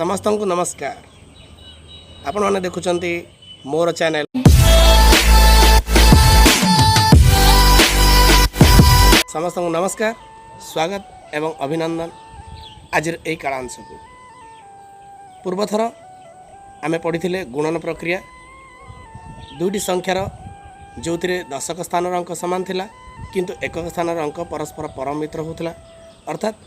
ସମସ୍ତଙ୍କୁ ନମସ୍କାର। ଆପଣମାନେ ଦେଖୁଛନ୍ତି ମୋର ଚ୍ୟାନେଲ୍। ସମସ୍ତଙ୍କୁ ନମସ୍କାର, ସ୍ୱାଗତ ଏବଂ ଅଭିନନ୍ଦନ ଆଜିର ଏଇ କାଳାଂଶକୁ। ପୂର୍ବଥର ଆମେ ପଢ଼ିଥିଲେ ଗୁଣନ ପ୍ରକ୍ରିୟା, ଦୁଇଟି ସଂଖ୍ୟାର ଯେଉଁଥିରେ ଦଶକ ସ୍ଥାନର ଅଙ୍କ ସମାନ ଥିଲା, କିନ୍ତୁ ଏକକ ସ୍ଥାନର ଅଙ୍କ ପରସ୍ପର ପରମ ମିତ୍ର ହେଉଥିଲା, ଅର୍ଥାତ୍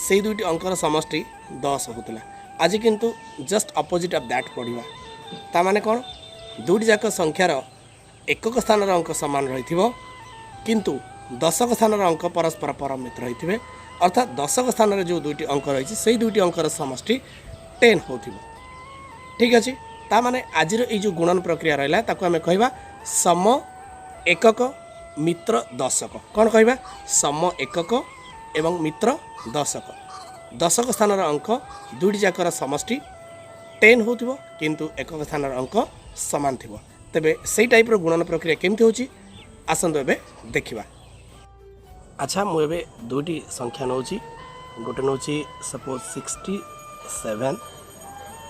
ସେଇ ଦୁଇଟି ଅଙ୍କର ସମଷ୍ଟି 10 ହେଉଥିଲା। ଆଜି କିନ୍ତୁ ଜଷ୍ଟ ଅପୋଜିଟ୍ ଅଫ୍ that ପଢ଼ିବା। ତା ମାନେ କ'ଣ? ଦୁଇଟି ଯାକ ସଂଖ୍ୟାର ଏକକ ସ୍ଥାନର ଅଙ୍କ ସମାନ ରହିଥିବ, କିନ୍ତୁ ଦଶକ ସ୍ଥାନର ଅଙ୍କ ପରସ୍ପର ପରମ ମିତ୍ର ହୋଇଥିବେ, ଅର୍ଥାତ୍ ଦଶକ ସ୍ଥାନରେ ଯେଉଁ ଦୁଇଟି ଅଙ୍କ ରହିଛି, ସେଇ ଦୁଇଟି ଅଙ୍କର ସମଷ୍ଟି 10 ହେଉଥିବ। ଠିକ୍ ଅଛି। ତା ମାନେ ଆଜିର ଏଇ ଯେଉଁ ଗୁଣନ ପ୍ରକ୍ରିୟା ରହିଲା, ତାକୁ ଆମେ କହିବା ସମ ଏକକ ମିତ୍ର ଦଶକ। କ'ଣ କହିବା? ସମ ଏକକ ଏବଂ ମିତ୍ର ଦଶକ। ଦଶକ ସ୍ଥାନର ଅଙ୍କ ଦୁଇଟି ଯାକର ସମଷ୍ଟି 10 ହେଉଥିବ, କିନ୍ତୁ ଏକକ ସ୍ଥାନର ଅଙ୍କ ସମାନ ଥିବ। ତେବେ ସେଇ ଟାଇପ୍ର ଗୁଣନ ପ୍ରକ୍ରିୟା କେମିତି ହେଉଛି, ଆସନ୍ତୁ ଏବେ ଦେଖିବା। ଆଚ୍ଛା, ମୁଁ ଏବେ ଦୁଇଟି ସଂଖ୍ୟା ନେଉଛି। ଗୋଟେ ନେଉଛି ସପୋଜ୍ 67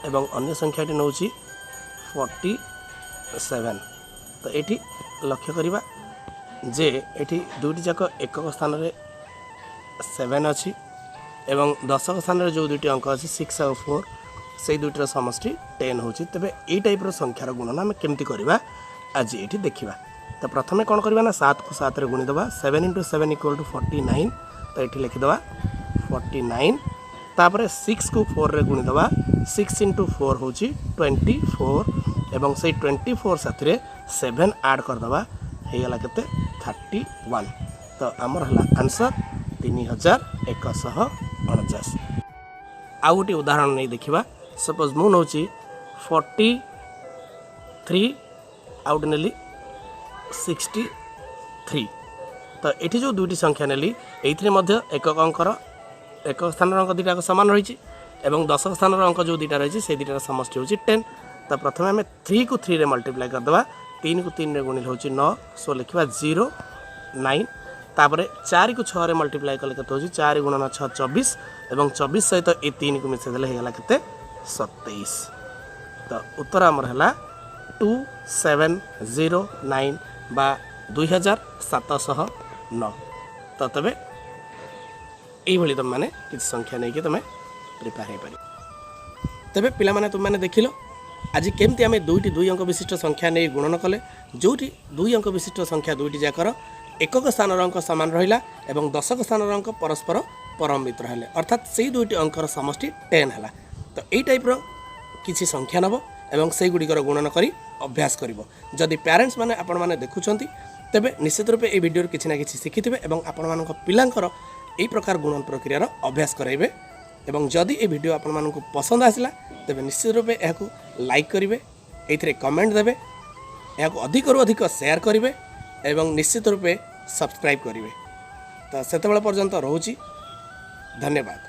ଏବଂ ଅନ୍ୟ ସଂଖ୍ୟାଟି ନେଉଛି 47। ତ ଏଠି ଲକ୍ଷ୍ୟ କରିବା ଯେ ଏଠି ଦୁଇଟି ଯାକ ଏକକ ସ୍ଥାନରେ 7 ଅଛି ଏବଂ ଦଶକ ସ୍ଥାନରେ ଯେଉଁ ଦୁଇଟି ଅଙ୍କ ଅଛି, 6 ଆଉ 4, ସେଇ ଦୁଇଟିର ସମଷ୍ଟି 10 ହେଉଛି। ତେବେ ଏଇ ଟାଇପ୍ର ସଂଖ୍ୟାର ଗୁଣନ ଆମେ କେମିତି କରିବା, ଆଜି ଏଇଠି ଦେଖିବା। ତ ପ୍ରଥମେ କ'ଣ କରିବା ନା 7କୁ 7ରେ ଗୁଣିଦେବା। 7 into 7 equal to 49। ତ ଏଠି ଲେଖିଦେବା 49। ତାପରେ 6କୁ 4ରେ ଗୁଣିଦେବା। 6 ଇଣ୍ଟୁ 4 ହେଉଛି 24 ଏବଂ ସେଇ 24 ସାଥିରେ 7 ଆଡ଼୍ କରିଦେବା। ହେଇଗଲା କେତେ? 31। ତ ଆମର ହେଲା ଆନ୍ସର୍ 3149। ଆଉ ଗୋଟିଏ ଉଦାହରଣ ନେଇ ଦେଖିବା। ସପୋଜ୍ ମୁଁ ନେଉଛି 43, ଆଉ ଗୋଟେ ନେଲି 63। ତ ଏଠି ଯେଉଁ ଦୁଇଟି ସଂଖ୍ୟା ନେଲି, ଏଇଥିରେ ମଧ୍ୟ ଏକକ ଅଙ୍କର ଏକକ ସ୍ଥାନର ଅଙ୍କ ଦୁଇଟା ସମାନ ରହିଛି ଏବଂ ଦଶକ ସ୍ଥାନର ଅଙ୍କ ଯେଉଁ ଦୁଇଟା ରହିଛି, ସେଇ ଦୁଇଟାର ସମଷ୍ଟି ହେଉଛି 10। ତ ପ୍ରଥମେ ଆମେ 3କୁ 3ରେ ମଲ୍ଟିପ୍ଲାଏ କରିଦେବା। 3କୁ 3ରେ ଗୁଣିଲେ ହେଉଛି 9, ସୋ ଲେଖିବା 0 9। ତାପରେ 4କୁ 6ରେ ମଲ୍ଟିପ୍ଲାଏ କଲେ କେତେ ହେଉଛି? 4 ଗୁଣନ 6, 24 ଏବଂ 24 ସହିତ ଏ 3କୁ ମିଶାଇ ଦେଲେ ହେଇଗଲା କେତେ? 27। ତ ଉତ୍ତର ଆମର ହେଲା 2709 ବା 2709। ତ ତେବେ ଏଇଭଳି ତୁମେମାନେ କିଛି ସଂଖ୍ୟା ନେଇକି ତୁମେ ପ୍ରିପେୟାର ହେଇପାରିବ। ତେବେ ପିଲାମାନେ, ତୁମେମାନେ ଦେଖିଲ ଆଜି କେମିତି ଆମେ ଦୁଇଟି ଦୁଇ ଅଙ୍କ ବିଶିଷ୍ଟ ସଂଖ୍ୟା ନେଇ ଗୁଣନ କଲେ, ଯେଉଁଠି ଦୁଇ ଅଙ୍କ ବିଶିଷ୍ଟ ସଂଖ୍ୟା ଦୁଇଟି ଯାକର ଏକକ ସ୍ଥାନର ଅଙ୍କ ସମାନ ରହିଲା ଏବଂ ଦଶକ ସ୍ଥାନର ଅଙ୍କ ପରସ୍ପର ପରମ ମିତ୍ର ହେଲେ, ଅର୍ଥାତ୍ ସେଇ ଦୁଇଟି ଅଙ୍କର ସମଷ୍ଟି 10 ହେଲା। ତ ଏଇ ଟାଇପ୍ର କିଛି ସଂଖ୍ୟା ନେବ ଏବଂ ସେଇଗୁଡ଼ିକର ଗୁଣନ କରି ଅଭ୍ୟାସ କରିବ। ଯଦି ପ୍ୟାରେଣ୍ଟସ୍ ମାନେ ଆପଣମାନେ ଦେଖୁଛନ୍ତି, ତେବେ ନିଶ୍ଚିତ ରୂପେ ଏଇ ଭିଡ଼ିଓରୁ କିଛି ନା କିଛି ଶିଖିଥିବେ ଏବଂ ଆପଣମାନଙ୍କ ପିଲାଙ୍କର ଏଇ ପ୍ରକାର ଗୁଣନ ପ୍ରକ୍ରିୟାର ଅଭ୍ୟାସ କରାଇବେ। ଏବଂ ଯଦି ଏ ଭିଡ଼ିଓ ଆପଣମାନଙ୍କୁ ପସନ୍ଦ ଆସିଲା, ତେବେ ନିଶ୍ଚିତ ରୂପେ ଏହାକୁ ଲାଇକ୍ କରିବେ, ଏଇଥିରେ କମେଣ୍ଟ ଦେବେ, ଏହାକୁ ଅଧିକରୁ ଅଧିକ ସେୟାର କରିବେ ଏବଂ ନିଶ୍ଚିତ ରୂପେ ସବସ୍କ୍ରାଇବ୍ କରିବେ। ତ ସେତେବେଳେ ପର୍ଯ୍ୟନ୍ତ ରହୁଛି, ଧନ୍ୟବାଦ।